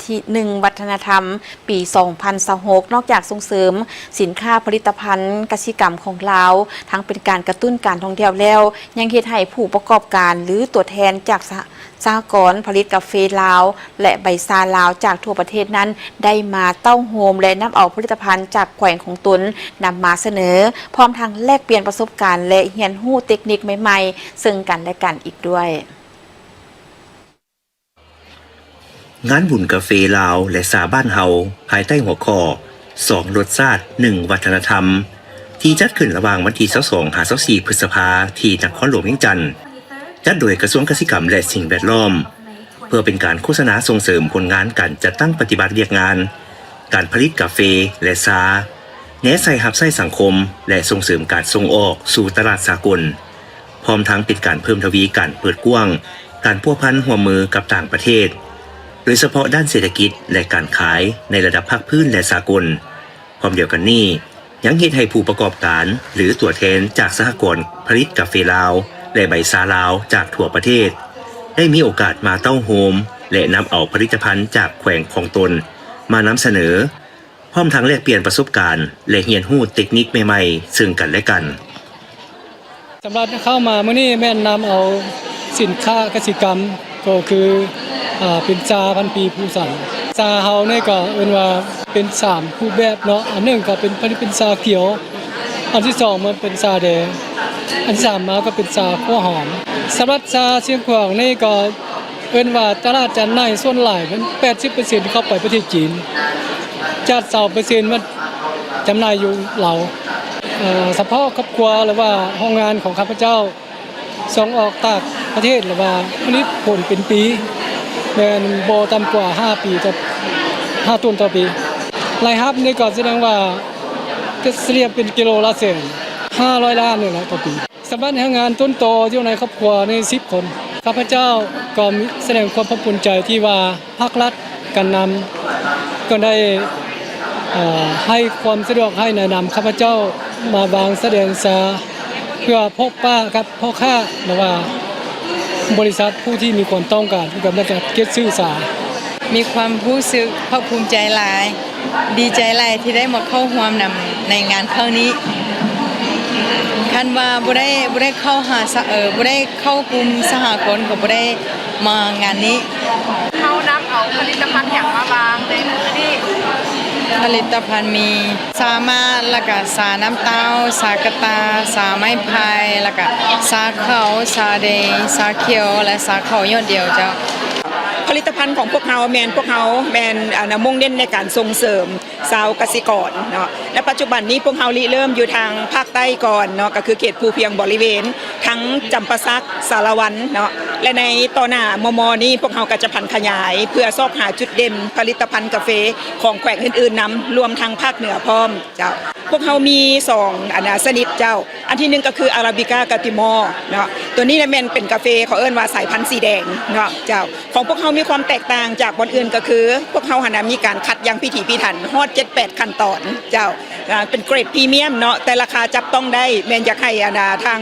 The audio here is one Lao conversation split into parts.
ທີໜຶ່ງ ວັດທະນະທຳ ປີສອງພັນຊາວຫົກ ນອກຈາກສົ່ງເສີມສິນຄ້າຜະລິດຕະພັນກະສິກຳຂອງລາວ, ທັງເປັນການກະຕຸ້ນການທ່ອງທ່ຽວແລ້ວ, ຍັງເຮັດໃຫ້ຜູ້ປະກອບການ ຫຼື ຕົວແທນຈາກສະ ສະຫະກອນຜະລິດກາເຟລາວ ແລະ ໃບຊາລາວຈາກທົ່ວປະເທດນັ້ນ ໄດ້ມາເຕົ້າໂຮມ ແລະ ນຳເອົາຜະລິດຕະພັນຈາກແຂວງຂອງຕົນນຳມາສະເໜີ, ພ້ອມທັງແລກປ່ຽນປະສົບການ ແລະ ຮຽນຮູ້ເຕັກນິກໃໝ່ໆ ເຊິ່ງກັນແລະກັນອີກດ້ວຍ. ງານບຸນກາເຟລາວ ແລະ ຊາບ້ານເຮົາ ພາຍໃຕ້ຫົວຂໍ້ ສອງລົດຊາດ ໜຶ່ງວັດທະນະທຳ ທີ່ຈັດຂຶ້ນລະຫວ່າງວັນທີຊາວສອງ ຫາ ຊາວສີ່ ພຶດສະພາ ທີ່ນະຄອນຫຼວງວຽງຈັນ, ຈັດໂດຍກະຊວງກະສິກຳ ແລະ ສິ່ງແວດລ້ອມ, ເພື່ອເປັນການໂຄສະນາສົ່ງເສີມຜົນງານການຈັດຕັ້ງປະຕິບັດວຽກງານ ການຜະລິດກາເຟ ແລະ ຊາ, ແນໃສ່ຮັບໃຊ້ສັງຄົມ ແລະ ສົ່ງເສີມການສົ່ງອອກສູ່ຕະຫຼາດສາກົນ. ພ້ອມທັງເປັນການເພີ່ມທະວີການເປີດກວ້າງການພົວພັນຮ່ວມມືກັບຕ່າງປະເທດ, ໂດຍສະເພາະດ້ານເສດຖະກິດ ແລະ ການຂາຍໃນລະດັບພາກພື້ນ ແລະ ສາກົນ. ພ້ອມດຽວກັນນີ້, ຍັງເຮັດໃຫ້ຜູ້ປະກອບການ ຫຼື ຕົວແທນຈາກສະຫະກອນຜະລິດກາເຟລາວ ແລະ ໃບຊາລາວຈາກທົ່ວປະເທດ ໄດ້ມີໂອກາດມາເຕົ້າໂຮມ ແລະ ນຳເອົາຜະລິດຕະພັນຈາກແຂວງຂອງຕົນມານຳສະເໜີ, ພ້ອມທັງແລກປ່ຽນປະສົບການ ແລະ ຮຽນຮູ້ເຕັກນິກໃໝ່ໆ ເຊິ່ງກັນແລະກັນ. ສຳລັບເຂົ້າມາມື້ນີ້ແມ່ນນຳເອົາສິນຄ້າກະສິກຳ ກໍຄື ອາ ເປັນຊາພັນປີພູສັນ. ຊາເຮົານີ້ກໍເອີ້ນວ່າເປັນສາມຮູບແບບເນາະ, ອັນໜຶ່ງກໍເປັນ ຜະລິດເປັນຊາຂຽວ, ອັນທີສອງມັນເປັນຊາແດງ, ອັນທີສາມມາກໍເປັນຊາຂົ້ວຫອມ. ສຳລັບຊາຊຽງຂວາງນີ້ກໍ ເອີ້ນວ່າຕະຫຼາດຈຳໜ່າຍສ່ວນຫຼາຍແມ່ນແປດສິບເປີເຊັນເຂົ້າໄປປະເທດຈີນ, ຈາກຊາວເປີເຊັນມັນຈຳໜ່າຍຢູ່ລາວ. ເອີ ສະເພາະຄອບຄົວ ຫຼືວ່າໂຮງງານຂອງຂ້າພະເຈົ້າ ສົ່ງອອກຕ່າງປະເທດ ຫຼືວ່າຜະລິດຜົນເປັນປີ ແມ່ນບໍ່ຕ່ຳກວ່າຫ້າປີຕໍ່ ຫ້າໂຕນຕໍ່ປີ. ລາຍຮັບນີ້ກໍສະແດງວ່າຈະສະເລ່ຍເປັນກິໂລລະແສນ ຫ້າຮ້ອຍລ້ານນີ້ແຫຼະຕໍ່ປີ. ສຳລັບແຮງງານຕົ້ນຕໍຢູ່ໃນຄອບຄົວນີ້ສິບຄົນ. ຂ້າພະເຈົ້າກໍມີ ສະແດງຄວາມພາກພູມໃຈທີ່ວ່າພາກລັດການນຳກໍໄດ້ ເອີ ໃຫ້ຄວາມສະດວກໃຫ້ແນະນຳຂ້າພະເຈົ້າມາວາງສະແດງຊາ ເພື່ອພົບປະກັບພໍ່ຄ້າ ຫຼືວ່າບໍລິສັດຜູ້ທີ່ມີຄວາມຕ້ອງການກ່ຽວກັບການຈັດຊື້ຊາ. ມີຄວາມຮູ້ສຶກພາກພູມໃຈຫຼາຍ. ດີໃຈຫຼາຍທີ່ໄດ້ມາເຂົ້າຮ່ວມນຳໃນງານຄັ້ງນີ້. ຄັນວ່າບໍ່ໄດ້ ບໍ່ໄດ້ເຂົ້າຫາສະ ເອີ ບໍ່ໄດ້ເຂົ້າກຸ່ມສະຫະກອນກໍບໍ່ໄດ້ມາງານນີ້. ເຮົານຳເອົາຜະລິດຕະພັນຫຍັງມາວາງໃນມື້ນີ້? ຜະລິດຕະພັນມີຊາໝາກ ແລ້ວກະຊານ້ຳເຕົ້າ, ຊາກະຕ່າ, ຊາໄມ້ໄຜ່, ແລ້ວກະຊາຂາວ, ຊາແດງ, ຊາຂຽວ ແລະ ຊາຂາວຢອດດຽວເຈົ້າ. ຜະລິດຕະພັນຂອງພວກເຮົາແມ່ນ ພວກເຮົາແມ່ນ ອັນ ມຸ່ງເນັ້ນໃນການສົ່ງເສີມ ຊາວກະສິກອນເນາະ. ໃນປັດຈຸບັນນີ້ພວກເຮົາລິເລີ່ມຢູ່ທາງພາກໃຕ້ກ່ອນເນາະ, ກໍຄືເຂດພູພຽງບໍລິເວນ ທັງຈຳປາສັກ, ສາລະວັນເນາະ ແລະ ໃນຕໍ່ໜ້າມໍ່ໆນີ້ ພວກເຮົາກໍຈະຜັນຂະຫຍາຍ ເພື່ອຊອກຫາຈຸດເດັ່ນຜະລິດຕະພັນກາເຟຂອງແຂວງອື່ນໆນຳ, ລວມທັງພາກເໜືອພ້ອມເຈົ້າ. ພວກເຮົາມີສອງ ອັນນະ ຊະນິດເຈົ້າ. ອັນທີໜຶ່ງກໍຄືອາຣາບິກາກາຕິມໍເນາະ, ຕົວນີ້ນະແມ່ນເປັນກາເຟ ເຂົາເອີ້ນວ່າສາຍພັນສີແດງເນາະເຈົ້າ. ຂອງພວກເຮົາມີຄວາມແຕກຕ່າງຈາກບ່ອນອື່ນ ກໍຄືພວກເຮົາຫັ້ນນະມີການຄັດຢ່າງພິຖີພິຖັນ ຮອດເຈັດແປດຂັ້ນຕອນເຈົ້າ. ອ່າ ເປັນເກຣດພຣີມຽມເນາະ, ແຕ່ລາຄາຈັບຕ້ອງໄດ້. ແມ່ນຢາກໃຫ້ ອັນນະ ທາງ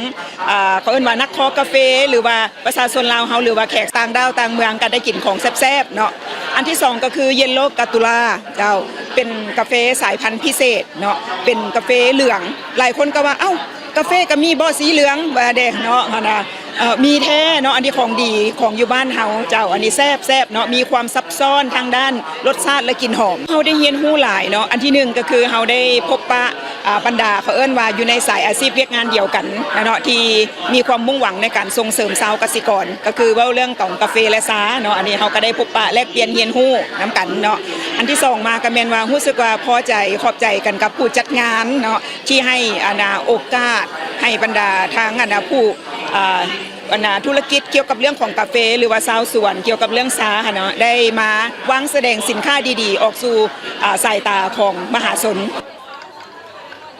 ອ່າ ເຂົາເອີ້ນວ່ານັກຄໍ້ກາເຟ ຫຼືວ່າປະຊາຊົນລາວເຮົາ ຫຼືວ່າແຂກຕ່າງດ້າວຕ່າງເມືອງ ກໍໄດ້ກິນຂອງແຊບໆເນາະ. ອັນທີສອງກໍຄືເຢນໂລກາຕູລາເຈົ້າ, ເປັນກາເຟສາຍພັນພິເສດເນາະ, ເປັນກາເຟເຫຼືອງ. ຫຼາຍຄົນກໍວ່າ ເອົ້າ ກາເຟກໍມີບໍ່ສີເຫຼືອງ ວ່າເດ້ເນາະ ຫັ້ນນະ. ເອີ ມີແທ້ເນາະ, ອັນນີ້ຂອງດີຂອງຢູ່ບ້ານເຮົາເຈົ້າ. ອັນນີ້ແຊບໆເນາະ, ມີຄວາມຊັບຊ້ອນທາງດ້ານລົດຊາດ ແລະ ກິ່ນຫອມ. ເຮົາໄດ້ຮຽນຮູ້ຫຼາຍເນາະ. ອັນທີໜຶ່ງກໍຄືເຮົາໄດ້ພົບປະ ອ່າ ບັນດາ ເຂົາເອີ້ນວ່າຢູ່ໃນສາຍອາຊີບວຽກງານດຽວກັນນະເນາະ, ທີ່ມີຄວາມມຸ່ງຫວັງໃນການສົ່ງເສີມຊາວກະສິກອນ ກໍຄືເວົ້າເລື່ອງຂອງກາເຟ ແລະ ຊາເນາະ. ອັນນີ້ເຮົາກໍໄດ້ພົບປະແລກປ່ຽນຮຽນຮູ້ນຳກັນເນາະ. ອັນທີສອງມາກໍແມ່ນວ່າຮູ້ສຶກວ່າພໍໃຈ ຂອບໃຈກັນກັບຜູ້ຈັດງານເນາະ ທີ່ໃຫ້ ອັນນະ ໂອກາດໃຫ້ບັນດາທາງ ອັນນະ ຜູ້ ອ່າ ອັນນະ ທຸລະກິດກ່ຽວກັບເລື່ອງຂອງກາເຟ ຫຼືວ່າຊາວສວນກ່ຽວກັບເລື່ອງຊາຫັ້ນເນາະ ໄດ້ມາວາງສະແດງສິນຄ້າດີໆອອກສູ່ ອ່າ ສາຍຕາຂອງມະຫາຊົນ.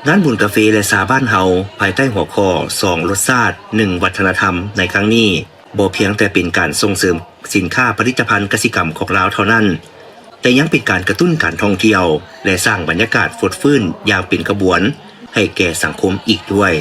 ງານບຸນກາເຟ ແລະ ຊາບ້ານເຮົາ ພາຍໃຕ້ຫົວຂໍ້ ສອງລົດຊາດ ໜຶ່ງວັດທະນະທຳ ໃນຄັ້ງນີ້ ບໍ່ພຽງແຕ່ເປັນການສົ່ງເສີມສິນຄ້າຜະລິດຕະພັນກະສິກຳຂອງລາວເທົ່ານັ້ນ, ແຕ່ຍັງເປັນການກະຕຸ້ນການທ່ອງທ່ຽວ ແລະ ສ້າງບັນຍາກາດຟົດຟື້ນຢ່າງເປັນຂະບວນໃຫ້ແກ່ສັງຄົມອີກດ້ວຍ.